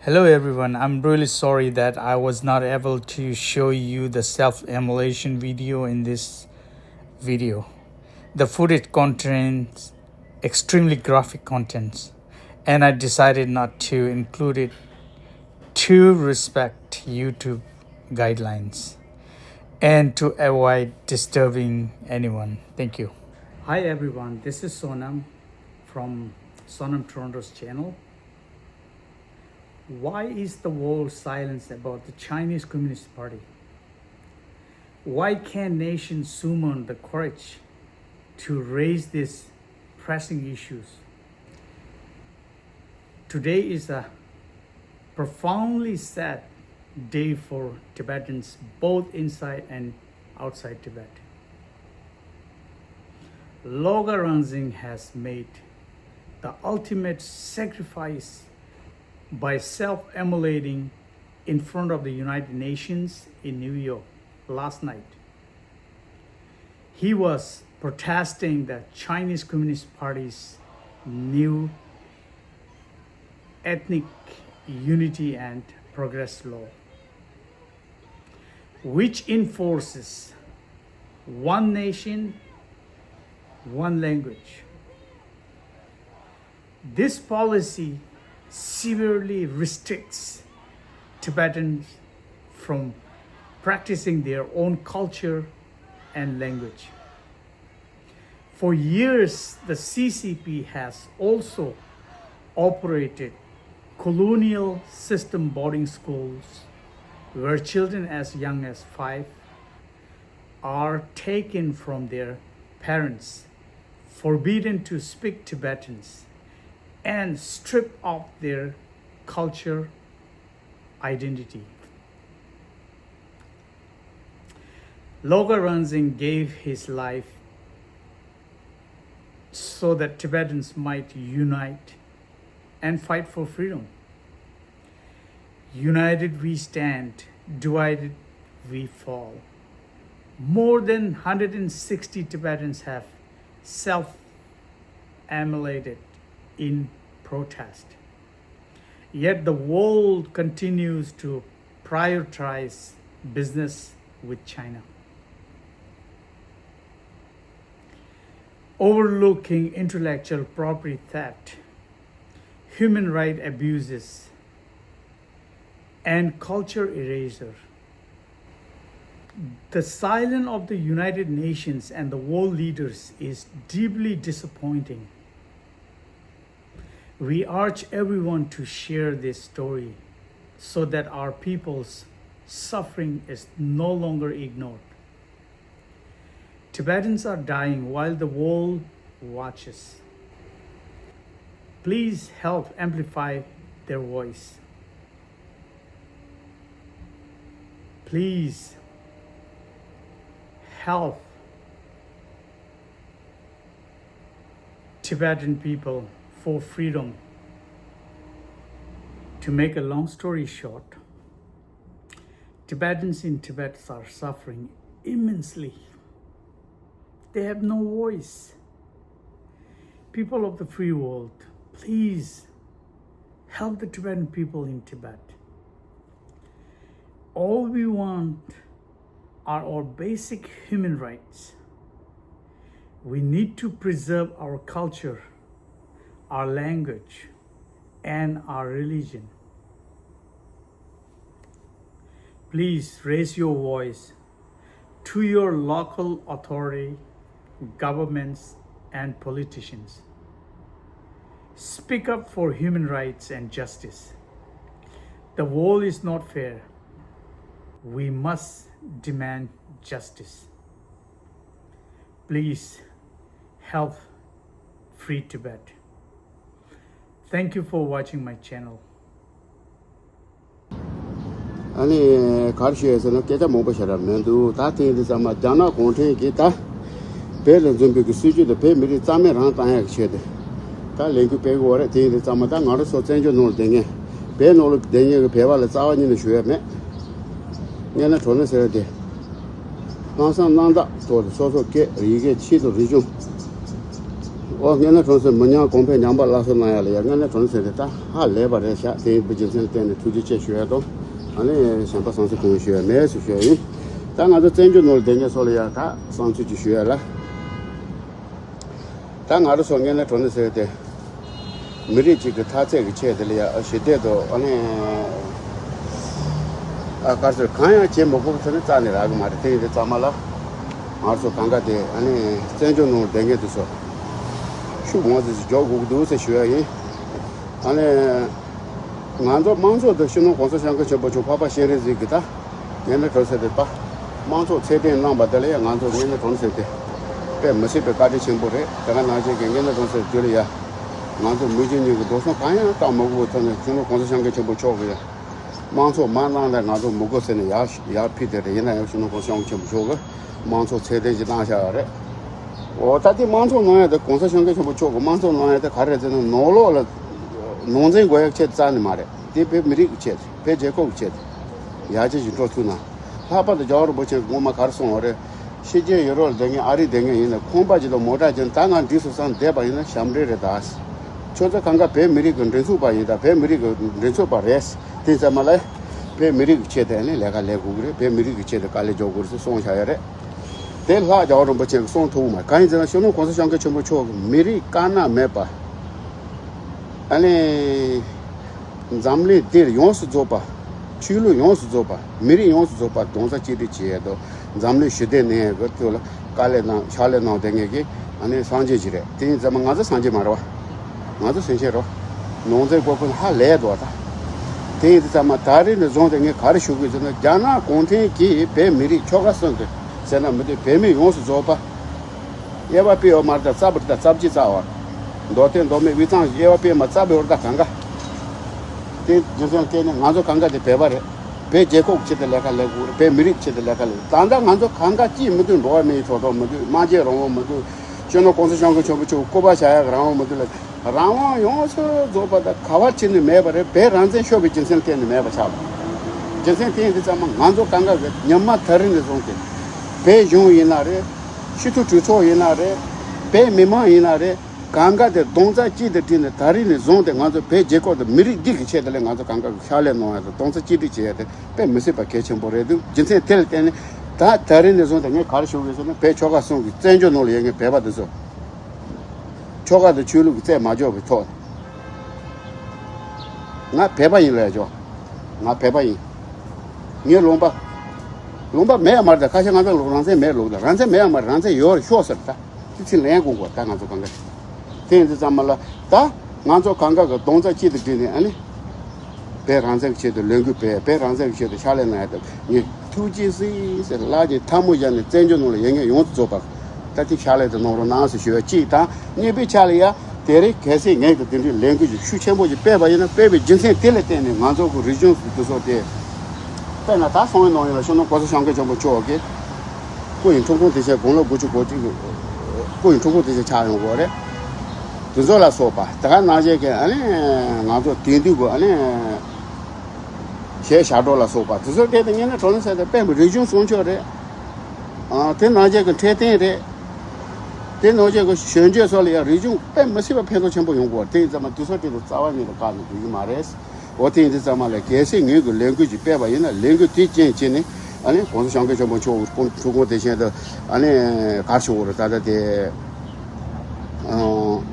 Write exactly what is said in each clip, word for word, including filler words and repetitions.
Hello everyone, I'm really sorry that I was not able to show you the self-immolation video in this video. The footage contains extremely graphic contents, and I decided not to include it to respect YouTube guidelines and to avoid disturbing anyone. Thank you. Hi everyone, this is Sonam from Sonam Toronto's channel. Why is the world silence about the Chinese Communist Party? Why can't nations summon the courage to raise these pressing issues? Today is a profoundly sad day for Tibetans, both inside and outside Tibet. Loga Ranzing has made the ultimate sacrifice by self-immolating in front of the United Nations in New York last night. He was protesting the Chinese Communist Party's new Ethnic Unity and Progress Law, which enforces one nation, one language. This policy severely restricts Tibetans from practicing their own culture and language. For years, the C C P has also operated colonial system boarding schools where children as young as five are taken from their parents, forbidden to speak Tibetans, and stripped of their culture identity. Loga Ranzing gave his life so that Tibetans might unite and fight for freedom. United we stand, divided we fall. More than one hundred sixty Tibetans have self immolated in protest. Yet the world continues to prioritize business with China, overlooking intellectual property theft, human rights abuses, and culture erasure. The silence of the United Nations and the world leaders is deeply disappointing. We urge everyone to share this story so that our people's suffering is no longer ignored. Tibetans are dying while the world watches. Please help amplify their voice. Please help Tibetan people for freedom. To make a long story short, Tibetans in Tibet are suffering immensely. They have no voice. People of the free world, please help the Tibetan people in Tibet. All we want are our basic human rights. We need to preserve our culture, our language, and our religion. Please raise your voice to your local authority, governments, and politicians. Speak up for human rights and justice. The world is not fair. We must demand justice. Please help free Tibet. Thank you for watching my channel. ཨ་ནི་ག་རེ་ཞུ་ཡ་ཟེར་ན་སྐད་ཆ་མང་པོ་བཤད་ར་མི་འདུག་ད་ཐེངས་འདི་ཚང་མ་རྒྱ་ནག་གུང་ཁྲན་གྱིས་ད་བོད་ལ་འཛིན་པའི་གི་སྲིད་ཇུས་དེ་བོད་མི་རིགས་རྩ་མེད་རང་བཏང་ཡ་གི་ཆེད་དུ་ད་ལས་འགུལ་སྤེལ་གི་ཡོད་རེད། དེ་ཡིན་དུས་ཚང་མ་ད་ང་རང་ཚོ་བཙན་བྱོལ་ནང་ལ་བསྡད་མཁན་བོད་ནང་ལ་བསྡད་མཁན་གི་བོད་པ་ལ་རྩ་བ་ཉིད་ནས་ཞུ་ཡ་མེད། སྔན་ན་གྲོ་ནས་ཟེར་བ་དེ། སྣང་སང་སྣང་དག་ཐོག་ཏུ་སོ་སོ་སྐད་ཡི་གེ་ཆེད་དུ་རིག་གཞུང་ ཨོ། དངོས་གནས་དྲང་གནས་མི་ཉམས་གོང་འཕེལ། ཉམས་པ་སླར་གསོ་གནང་ཡ་ལ་ཡ། དངོས་གནས་དྲང་གནས་དེ་ད་ཧ་ལས་པ་རེད་ཤག་དེ་ཡིན་པའི་རྒྱུ་མཚན་ལ་བརྟེན་ནས་ཐུགས་རྗེ་ཆེ་ཞུ་ཡ་དང་། ཨ་ནི་གཞན་པ་བསམ་ཚུལ་གང་ཡང་ཞུ་ཡ་མེད་ཟེར་ཞུ་ཡ་ཡིན། ད་ང་ཚོ་བཙན་བྱོལ་ནང་ལ་བསྡད་མཁན་ཚོ་ལ་ཡ་ད་བསམ་ཚུལ་ཅིག་ཞུ་ཡ་ལ། ད་ང་རང་ཚོ་དངོས་གནས་དྲང་གནས་ཟེར་ཏེ། མི་རིགས་གཅིག་གི་འཐབ་རྩོད་ཀྱི་ཆེད་དེ་ལ་ཡ་ཞི་བདེ་དང་། ཨ་ནི་ཨ་དཀར་ཟེར་གང་ཡང་བྱེད་མི་དགོས་པ་ཚོ་ནི་རྩ་ནས་རག་གི་མ་རེད། དེ་ཡིན་དུས་ཙམ་པ་ལ། ང་ཚོ་གང་ག་དེ་ཨ་ནི་བཙན་བྱོལ་ནང་བསྡད་མཁན་དེ་ཚོ་ཤུགས་མང་ཙམ་ཞིག་འཇོག་དགོས་ཀྱི་འདུག་ཟེར་ཞུ་ཡ་ཡིན། ཨ་ནི་ང་ཚོ་དམངས་གཙོ་དང་སྤྱི་ནོར་གོང་ས་སྐྱབས་མགོན་ཆེན་པོ་མཆོག་འཕགས་པ་སྤྱན་རས་གཟིགས་ཀྱི་ད། ངས་ནི་གྲོས་ཚོད་དེ་པ། དམངས་གཙོ་ཚད་ལྡན་གནང་བ་དེ་ལ་ཡང་ང་ཚོ་ངས་ནི་གྲོས་ཚོད་དེ། དཔེ་མི་སྲིད་པའི་བཀའ་དྲིན་ཆེན་པོ་རེད། དེ་ག་ནང་བཞིན་གྱི་ངས་ནི་གྲོས་ཚོད་དེ་ལ་ཡ། ང་ཚོ་མི་རྒྱུ་གཉིས་ཀྱི་འགྲོ་སོང་གང་ཡང་བཏང་མ་དགོས་པའི་ཐོག་ནས་སྤྱི་ནོར་གོང་ས་སྐྱབས་མགོན་ཆེན་པོ་མཆོག་གི་ཡ། དམངས་གཙོ་མ་གནང་ན་ང་ཚོ་མི་དགོས་ཟེར་ནས་ཡར་ཡར་ཕུལ་དེ་རེད། ཡིན་ན་ཡང་སྤྱི་ནོར་གོང་ས་སྐྱབས་མགོན་ཆེན་པོ་མཆོག་གིས་དམངས་གཙོ་ཚད་ལྡན་ཞིག་གནང་བཞག་ཡོད་རེད། འོ་ད་དེ་དམངས་གཙོ་གནང་ཡ་དེ་གོང་ས་སྐྱབས་མགོན་ཆེན་པོ་མཆོག་གིས་དམངས་གཙོ་གནང་ཡ་དེ་ག་རེ་རེད་ཟེར་ན། ནང་ལོགས་ལ་ནང་འཛིང་དགོས་ཡ་ཆེད་རྩ་ནས་མ་རེད། དེ་བོད་མི་རིགས་ཀྱི་ཆེད། བོད་རྒྱལ་ཁབ་ཀྱི་ཆེད་དུ་ཡར་རྒྱས་ཤིག་འགྲོ་ཐུབ་ན། ལྷག་པར་དུ་རྒྱལ་བ་རིན་པོ་ཆེས་སྔོན་མ་ག་རེ་གསུངས་པ་རེད། ཕྱི་རྒྱལ་ཡུ་རོབ་ལ་བསྡད་མཁན་ཨ་རི་བསྡད་མཁན་ཡིན་ན་ཁང་པ་ཅིག་དང་མོ་ཊ་ཅིག་ད་ང་འགྲིག་སོང་བསམ་བསྡད་པ་ཡིན་ན་ཞབས་འདྲེན་རེད་ད། ཁྱོད་ཚོ་གང་ག་བོད་མི་རིགས་ཀྱི་མགྲིན་ཚབ་པ་ཡིན་ད། བོད་མི་རིགས་ཀྱི་མགྲིན་ཚབ་པ་རེད། དེ་ཙམ་མ་ལ། བོད་མི་རིགས་ཀྱི་ཆེད་དུ་ནི་ལས་ཀ་ལས་དགོས་ཀྱི་རེད། བོད་མི་རིགས་ཀྱི་ཆེད་དུ་དཀའ་ལས་རྒྱག་དགོས་རེད་ཟེར་གསུངས་བཞག་ཡ་རེད། དེ་ལྷག་རྒྱལ་བ་རིན་པོ་ཆེ་གིས་གསུངས་ཐུབ་མ་རེད། གང་ཡིན་ཟེར་ན་སྤྱི་ནོར་གོང་ས་སྐྱབས་མགོན་ཆེན་པོ་མཆོག་གིས་མི་རིགས་དཀར་ནག་མེད་པ། ཨ་ནི། འཛམ་གླིང་འདིར་ཡོངས་སུ་རྫོགས་པ། ཆོས་ལུགས་ཡོངས་སུ་རྫོགས་པ། མི་རིགས་ཡོངས་སུ་རྫོགས་པ་རྡོག་རྩ་གཅིག་སྒྲིལ་བྱེད་ཡས་དང་། འཛམ་གླིང་ཞི་བདེ་གནས་ཡས་ཀྱི་ཐོག་ལ་དཀའ་ལས་གནང་ཕྱག་ལས་གནང་བསྡད་མཁན་གྱི་ཨ་ནི་སངས་རྒྱས་ཅིག་རེད། དེ་ཡིན་ཙང་མ་ང་ཚོ་སངས་རྒྱས་མ་རེད་བ། ང་ཚོ་སེམས་ཅན་རེད་བ། ནང་འཛིང་དགོས་མཁོ་ཧ་ལས་འདུག་བ་ད། དེ་ཡིན་ཙང་མ་ད་རེས་ནས་བཟུང་སྟེ་ངས་ག་རེ་ཞུ་དགོས་ཟེར་ན། རྒྱ་ནག་གུང་ཁྲན་གྱིས་བོད་མི་རིགས་ཆོལ་ཁ་གསུམ་དུ་ཟེར་ན་མི་འདུག་བོད་མི་ཡོངས་སུ་རྫོགས་པ། དབྱེ་བ་སྤེལ་ཡོད་མ་རེད། ད་རྩ་བ་རེད། ད་རྩ་བརྒྱུད་རྩ་བ། མདོ་སྟོད་མདོ་སྨད་དབུས་གཙང་དབྱེ་བ་སྤེལ་མ་རྩ་བའི་བར་ད་གང་ག་དེ་རྒྱུ་མཚན་བརྟེན་ནས་ང་ཚོ་གང་ག་དེ་བོད་པ་རེད། བོད་རྒྱལ་ཁབ་ཀྱི་ཆེད་དུ་ལས་ཀ་ལས་དགོས་རེད། བོད་མི་རིགས་ཀྱི་ཆེད་དུ་ལས་ཀ་ལས། ད་ལྟ་ང་ཚོ་གང་ག་ཅིས་མི་འདུག་འགྲོ་བ་མིའི་ཐོབ་ཐང་མི་འདུག་སྨྲ་བརྗོད་རང་དབང་མི་འདུག་སྤྱི་ནོར་གོང་ས་སྐྱབས་མགོན་ཆེན་པོ་མཆོག་སྐུ་པར་བཞག་ཡག་རང་དབང་མི་འདུག་ལ། རང་དབང་ཡོངས་སུ་རྫོགས་པ་དང་ག་བ་ཕྱིན་ནས་མེད་པ་རེད། བོད་རང་བཙན་ཤོར་བའི་རྒྱུ་མཚན་བརྟེན་ནས་མེད་པ་ཆགས་པ། རྒྱུ་མཚན་དེ་ཡིན་དུས་ཙམ་མ་ང་ཚོ་གང་ག་གི་ཉི་མ་ད་རིང་ནས་བཟུང་སྟེ། བོད་གཞུང་ཡིན་ན་རེད། སྤྱི་འཐུས་གྲོས་ཚོགས་ཡིན་ན་རེད། བོད་མི་མང་ཡིན་ན་རེད། གང་ག་དེ་རྡོག་རྩ་གཅིག་ཏུ་བསྒྲིལ་ནས་ད་རིང་ནས་བཟུང་སྟེ་ང་ཚོ་བོད་རྒྱལ་ཁབ་དང་མི་རིགས་འདི་གི་ཆེད་དུ་ལས་ང་ཚོ་གང་ག་གི་ཕྱག་ལས་གནང་ཡ་དང་རྡོག་རྩ་གཅིག་སྒྲིལ་བྱེད་ཡ་དེ་དཔེ་མི་སྲིད་པ་གལ་ཆེན་པོ་རེད་འདུག་རྒྱུ་མཚན་དེ་ལ་བརྟེན་ནས་ད་ད་རིང་ནས་བཟུང་སྟེ་ངས་ག་རེ་ཞུ་དགོས་ཟེར་ན། བོད་ཆོལ་ཁ་གསུམ་གྱི་བཙན་བྱོལ་ནང་ལ་ཡོད་མཁན་བོད་པ་འདི་ཚོ། ཆོལ་ཁ་དང་ཆོས་ལུགས་ཀྱི་རྩོད་མ་རྒྱག་པའི་ཐོག་ནས། ང་བོད་པ་ཡིན་ལབ་ཡ་ཅོ། ང་བོད་པ་ཡིན། ངའི་ལུང་པ། ལུང་པ་མེད་ཡ་མ་རེད། ད་ཁ་ཤས་ང་ཚོ་ལུགས་རང་བཙན་མེད་ལུགས་ད། རང་བཙན་མེད་ཡ་མ་རེད། རང་བཙན་ཡོད་རེད་ཤོག་ཟེར་ད། དེ་ཚིག་ལན་དགོས་དགོས་ད་ང་ཚོ་གང་ག་དེ་ཡིན་དུས་ཙམ་མ་ལ་ད་ང་ཚོ་གང་ག་གི་རྡོག་རྩ་གཅིག་ཏུ་བསྒྲིལ་ནས་ཨ་ནི། བོད་རང་བཙན་གྱི་ཆེད་དུ་ལས་འགུལ་སྤེལ། བོད་རང་བཙན་གྱི་ཆེད་དུ་ཕྱག་ལས་གནང་ཡ་དང་ངས་ཐུགས་རྗེ་གཟིགས་ཟེར་ལག་གཉིས་ཐལ་མོ་སྦྱར་ནས་བཙན་བྱོལ་ནང་ལ་ཡོད་མཁན་ཡོངས་སུ་རྫོགས་པ་ད་ཐེངས་ཕྱག་ལས་དེ་གནང་རོགས་གནང་ཟེར་ཞུ་བ་གཅིག་དང་། གཉིས་པའི་ཆ་ལ་ཡ་དེ་རིང་གལ་སྲིད་ངས་ཀྱི་དེ་འདྲའི་ལས་འགུལ་ཞིག་ཤུགས་ཆེན་པོ་ཞིག་སྤེལ་བ་ཡིན་ན། སྤེལ་བའི་རྒྱུ་མཚན་དེ་ལ་བརྟེན་ནས་ང་ཚོ་གི་རིག་གཞུང་དེ་ཚོ་དེ། དཔེར་ན་ད་སང་ཉིན་གནངས་ཉིན་ལ་སྤྱི་ནོར་གོང་ས་སྐྱབས་མགོན་ཆེན་པོ་མཆོག་གིས་སྐུ་ཡི་འཁྲུངས་སྐར་དེ་བཞིན་དགུང་ལོ་དགུ་བཅུ་གོ་གཅིག་གི་སྐུ་ཡི་འཁྲུངས་སྐར་དེ་བཞིན་ཆགས་ཡོང་གི་ཡོད་རེད། དེ་ཚོ་ལ་སོགས་པ་དེ་ག་ནང་བཞིན་གྱི་ཨ་ནི་ང་ཚོ་དེང་དུས་ཀྱི་ཨ་ནི་གཞས་ཞབས་བྲོ་ལ་སོགས་པ་དེ་ཚོ་སྐད་དུ་ཉན་ན་གྲོང་ནས་ཟེར་ཏེ་དཔེ་མི་རིག་གཞུང་སྲུང་སྐྱོབ་རེད། ཨ་དེ་ནང་བཞིན་གྱི་འཕྲོད་བསྟེན་རེད། དེ་ནང་བཞིན་གྱི་གཞོན་སྐྱེས་ཚོ་ལ་ཡང་རིག་གཞུང་དཔེ་མི་སྲིད་པ་ཕན་ཐོགས་ཆེན་པོ་ཡོང་གི་ཡོད་རེད། དེ་ཡིན་ཙང་མ་དེ་ཚོ་སྐད་དུ་རྩ་བ་ཉིད་དུ་བཀག་ནས་འགྲོ་གི་མ་རེད། འོ་དེ་ཡིན་དུས་ཙམ་མ་ལ་གལ་སྲིད་ངོས་ཀྱི་ལས་འགུལ་ཅིག་སྤེལ་བ་ཡིན་ན་ལས་འགུལ་དེ་རྐྱེན་བྱས་ནས་ཨ་ནི་གོང་ས་སྐྱབས་མགོན་ཆེན་པོ་མཆོག་གི་སྐུ་འཁྲུངས་སྐར་དེ་བཞིན་དུ་ཨ་ནི་གར་ཞུ་བར་ད་ལྟ་དེ་ཨང་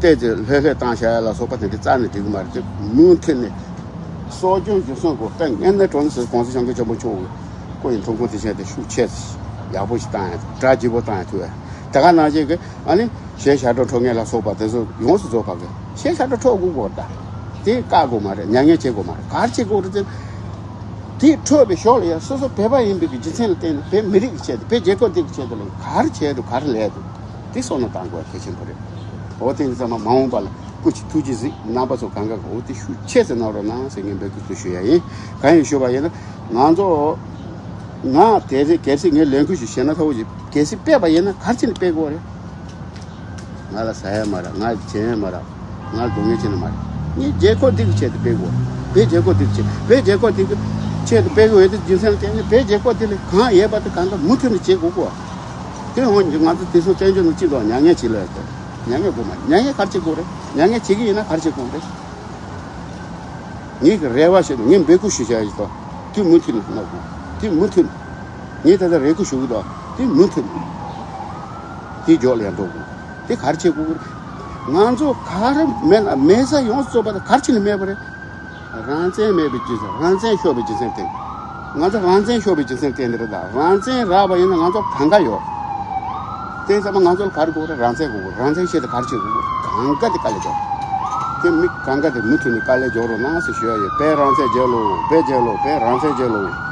བལྟས་ཏེ་ལྷོད་ལྷོད་བཏང་བྱ་ཡ་ལ་སོགས་པ་དེ་འདྲ་རྩ་ནས་འགྲིག་གི་མ་རེད་དེ། མུ་མཐུད་ནས་གསོ་སྐྱོང་རྒྱུན་སྲུང་དགོས། དཔེ་ངན་ནས་གྲོང་ནས་གོང་ས་སྐྱབས་མགོན་ཆེན་པོ་མཆོག་གི་སྐུ་ཡི་འཁྲུངས་སྐར་དེ་བཞིན་དུ་ཤུགས་ཆེ་ཡག་པོ་ཞིག་བཏང་ཡ་གྲ་རྒྱས་པོ་བཏང་ཡ་ཐུབ་ཡ་དེ་ག་ནང་བཞིན་གི་ཨ་ནི། གཞས་ཞབས་བྲོ་འཁྲབ་མཁན་ལ་སོགས་པ་དེ་ཚོ་ཡོངས་སུ་རྫོགས་པ་གི་གཞས་ཞབས་བྲོ་འཁྲབ་དགོས་གོ་ད། དེ་བཀག་དགོས་མ་རེད། མྱ་ངན་བྱེད་དགོས་མ་རེད། ག་རེ་བྱེད་དགོས་རེད་ཟེར། དེ་འཁྲབ་པའི་ཞོར་ལ་ཡང་སོ་སོ་བོད་པ་ཡིན་པའི་གི་རྒྱུ་མཚན་ལ་བརྟེན་ནས་བོད་མི་རིགས་ཀྱི་ཆེད་དུ་བོད་རྒྱལ་ཁབ་འདི་གི་ཆེད་དུ་ལ་ག་རེ་བྱས་འདུག་ག་རེ་ལས་འདུག་དེ་བསམ་བློ་བཏང་དགོས་གལ་ཆེན་པོ་རེད། འོ་དེ་ཡིན་ཙང་མ་མ་འོངས་པ་ལ་སྐུ་མཁྱེན་ཐུགས་རྗེ་གཟིགས། རྣམ་པ་ཚོ་གང་ག་གི་འོ་དེ་ཤུགས་ཆེ་ཙམ་གནང་རོགས་གནང་ཟེར་ངས་འབོད་སྐུལ་དུ་ཞུ་ཡ་ཡིན། གང་ཡིན་ཞུས་པ་ཡིན་ན་ང་ཚོ་ང་དེ་རེད། གལ་སྲིད་ངས་ལས་འགུལ་ཞིག་བྱས་ན་ཐོག་ཅིག་གལ་སྲིད་སྤེལ་བ་ཡིན་ན་ག་རེ་བྱས་ནས་སྤེལ་དགོས་རེད། ང་ལ་ཟ་ཡ་མ་རག་ང་ལ་བྱེད་ཡ་མ་རག་ང་ལ་སྡུག་བསྔལ་བྱེད་ན་མ་རེད། ངས་རྒྱལ་ཁབ་འདི་གི་ཆེད་དུ་སྤེལ་དགོས། བོད་རྒྱལ་ཁབ་འདི་གི་ཆེད། བོད་རྒྱལ་ཁབ་འདི་གི་ཆེད་དུ་སྤེལ་དགོས་ཡོད་དུས་རྒྱུ་མཚན་ལ་བརྟེན་ནས་བོད་རྒྱལ་ཁབ་འདི་ལ་གང་ཡོད་པ་དེ་གང་ག་མུ་མཐུད་ནས་བྱེད་དགོས་གོ། དེ་འོང་ང་ཚོ་དེ་སོང་བཙན་བྱོལ་ནང་སྤྱི་ཚོགས་མྱ་ངན་བྱེད་ལ་ཡོད་དོ། མྱ་ངན་དགོས་མ་རེད། མྱ་ངན་ག་རེ་བྱེད་དགོས་རེད། མྱ་ངན་བྱེད་ཀྱི་ཡིན་ན་ག་རེ་བྱེད་དགོས་རེད། ངེད་ཀྱི་རེ་བ་བྱེད་དུ་ངས་འབོད་སྐུལ་ཞུ་བྱ་ཡིན་ཏོ། དེ་མུ་མཐུད་ནས་གནང་དགོས། དེ་མུ་མཐུད། ངས་ད་ལྟ་རེ་སྐུལ་ཞུ་གི་འདུག་དེ་མུ་མཐུད། དེ་འཇོག་ལ་ཡང་འགྲོ་དགོས། དེ་ག་རེ་བྱེད་དགོས་རེད། ང་ཚོ་ག་རེ་མེད་ན་མེད་ས་ཡོངས་སུ་རྫོགས་པ་དེ་ག་རེ་བྱས་ནས་མེད་པ་རེད། རང་བཙན་མེད་པའི་རྒྱུ་མཚན། རང་བཙན་ཤོར་བའི་རྒྱུ་མཚན་དེ། ང་ཚོ་རང་བཙན་ཤོར་བའི་རྒྱུ་མཚན་དེ་འདི་རེད་ད། རང་བཙན་རག་པ་ཡིན་ན་ང་ཚོ་གང་ག་ཡོད། དེ་ཚང་མ་ང་ཚོ་ལ་ག་རེ་དགོས་རེད། རང་བཙན་དགོས་རེད། རང་བཙན་ཆེད་དུ་ག་རེ་བྱེད་དགོས་རེད། གང་ག་དེ་དཀའ་ལས་རྒྱག་དེ་མི་གང་ག་དེ་མུ་མཐུད་ནས་དཀའ་ལས་རྒྱག་རོགས་གནང་ཟེར་ཞུ་ཡ་ཡོད། བོད་རང་བཙན་རྒྱལ་ལོ། བོད་རྒྱལ་ལོ། བོད་རང་བཙན་རྒྱལ་ལོ།